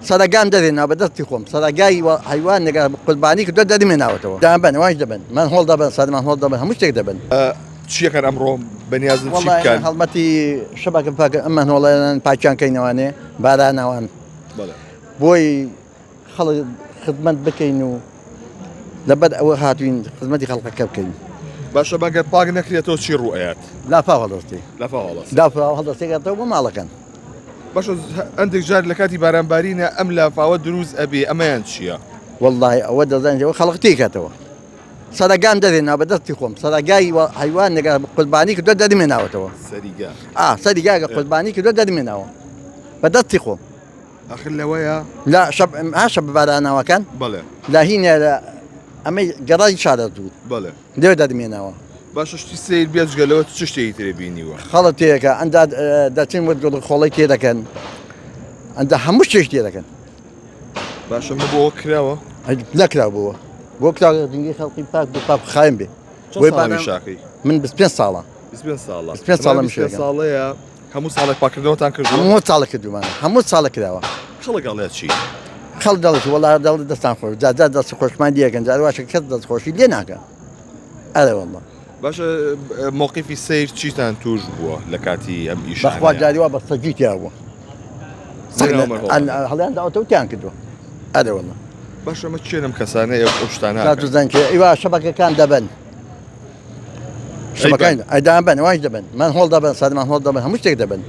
سەرەگام دەرێنا بە دەستی خۆم سەرەگای حیوان نەگا قوربانی کردوە دەرمێ ناوەتەوە دابەن وایش دەبن من هۆڵ دەبن سەرمان هۆڵ دەبن هەموو شتێک دەبن. چیەکەن ئەمڕۆ بەنیازن چی بکەن؟ هەڵمەتی شەبەکە پاکە ئەمە هۆڵیان پاکیان کەینەوانێ بارانەوان بۆی خەڵک خزمەت بکەین و لەبەر ئەوە هاتوین خزمەتی خەڵکەکە بکەین. باشە بەگەر پاک نەکرێتەوە چی ڕوو ئەیات؟ لافاو هەڵدەستێ. لافاو هەڵدەستێ. لافاو هەڵدەستێتەوە بۆ ماڵەکان. باشە هەندێک جار لە کاتی بارانبارینە ئەم لافاوە دروست ئەبێ ئەمەیان چییە؟ وەڵڵاهی ئەوە دەزانیت ئەوە خەڵک تێکاتەوە سەرەگام دەرێنا بە دەستی خۆم سەرەگای حیوانێکە قوربانی کردوە دەرمێناوەتەوە سەریگا ئا سەریگاگە قوربانی کردوە دەرمێناوە بە دەستی خۆم ئەخر لەوەیە لا شەب ها شەب باراناوەکان بەڵێ لە هینە لە ئەمەی گەڕای شارە دوور بەڵێ لێ دەرمێناوە باشە شتی سەیر بێجگە لەوە چ شتێکی ترێ بینیوە؟ خەڵک تێکە ئەنجا دەچن وت گوڵ خۆڵی تێ دەکەن ئەنجا هەموو شتێک تێ دەکەن. باشە مە بۆ کراوە؟ نەکرا بووە بۆ کرا دنگی خەڵکی پاک بۆ پاک خایم بێ. بۆی باران من 25 ساڵە. 25 ساڵە. 25 ساڵە مشێکە. ساڵەیە هەموو ساڵێک پاکردنەوەتان کردووە؟ هەموو ساڵێک کردوومانە هەموو ساڵێک کراوە. خەڵک ئەڵێ چی؟ خەڵک دەڵێت وەڵا دەڵێت دەستان خۆش جا جا دەست خۆشمان لێکەن جار واشە کەس دەست خۆشی لێ ناکە. ئەرێ واللە. باشە مەوقیفی سەیر چیتان توش بووە لە کاتی ئەم ئیشانەیا؟ بەخوا جاری وا بە سەگی تیا بووە. هەڵیان داوەتەوە تیان کردووە. ئەرێ واللە. باشە ئەمە کێن ئەم کەسانە ئەو شتانە ئەکەن؟ کاک زەنکێ ئیوا شەبەکەکان دەبەن. شەبەکان ئەدان بن وایش دەبن من هۆڵ دەبن سەرمان هۆڵ دەبن هەموو شتێک دەبن.